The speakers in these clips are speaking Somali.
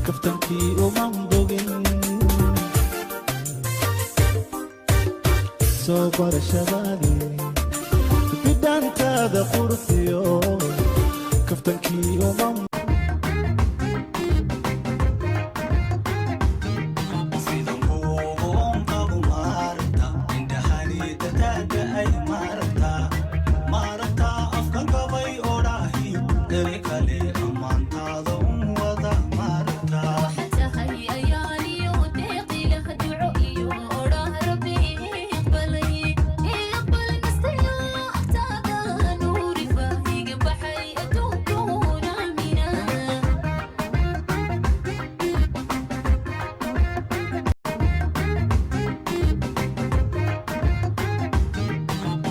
Kaftankii uman bogin soo barashadaadii, bidhaantaada qurxiyo, kaftankii uman. Sidan kuugu qabo maaragta, indhahani dadaada ay maaragta, maaragta afka gabay odhaahiyo deri kale ammaantaada un wada maaragta. Tahay ayaaniyo deeqi lah, duco iyo odhaah Rabbi iqbalay, iqbal nastayo agtaada nuuri faahiga baxay adduunkuuna mina.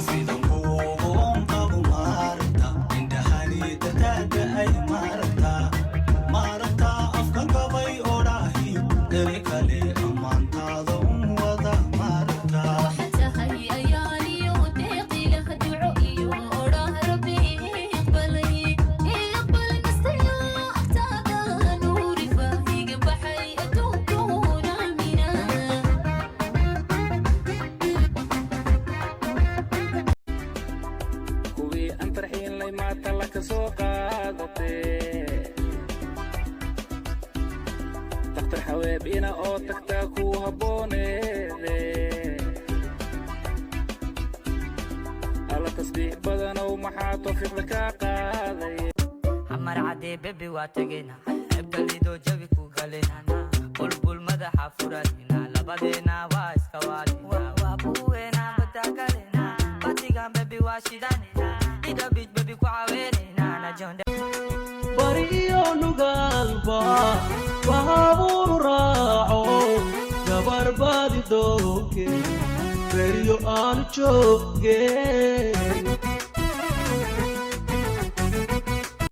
Sidan kuugu qabo maaragta, indhahani dadaada ay maaragta, maaragta afka gabay odhaahiyo deri kale ammaantaada un wada maaragta. Tahay ayaaniyo deeqi lah, duco iyo odhaah Rabbi iqbalay, iqbal nastayo agtaada nuuri faahiga baxay adduunkuuna mina. Kuwii aan tarxiinlay maata la ka soo qaadatee, dakhtar xaweeb ina oo tagtaa kuu habbooneede. Alla tasbiix badanow, maxaa tawfiiqda kaa qaaday? Xamar cadee baby waa tegena, xeebta Liido jawi ku galena, bulbul madaxa furanina, labadeena waa iska waalina, waa buweena badagalena, batigan baby waa shidanina, Liido Beach baby ku caweynena najonde. Bari iyo nugaalba baabuuru raaco, gabar baadi dooge, beryo aanu joogeen.